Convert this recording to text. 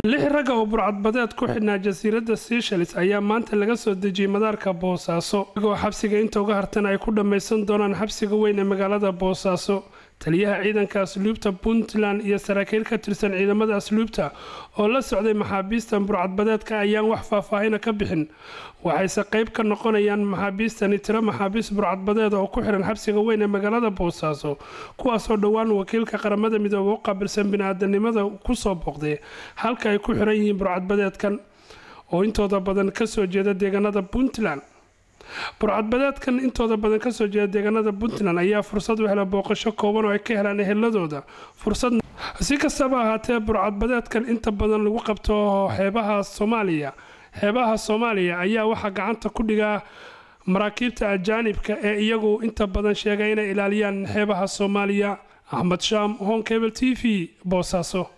Lix ragga oo burcadbadeed ku xidhnaa jasiiradda Seychelles ayaa maanta laga soo dejiyey madaarka Boosaaso, iyagoo xabsiga inta uga hartan ay ku dhammaysan doonaan xabsiga weyn ee magaalada Boosaaso. Taliyaha ciidanka asluubta Puntland iyo saraakiil ka tirsan ciidamada asluubta oo la socday maxaabiistan burcadbadeedka ayaan wax faahfaahina ka bixin. Waxayse qayb ka noqonayaan maxaabiistani tiro maxaabiis burcadbadeeda oo ku xiran xabsiga weyn ee magaalada Boosaaso, kuwaasoo dhowaan wakiilka Qaramada Midoobey u qaabilsan biniaadanimada kusoo booqday halka ay ku xiran yihiin burcadbadeedkan oo intooda badan kasoo jeeda deegaanada Puntland. Burcadbadeedkan intooda badan kasoo jeeda deegaanada Puntland ayaa fursad u hela booqasho kooban oo ay ka helaan eheladooda fursad. Si kastaba ahaatee, burcadbadeedkan inta badan lagu qabto xeebaha Soomaaliya, xeebaha Soomaaliya ayaa waxaa gacanta ku dhigaa maraakiibta ajaanibka ee iyagu inta badan sheegay inay ilaaliyaan xeebaha Soomaaliya. Axmed Shaam, Honkebel TV, Boosaaso.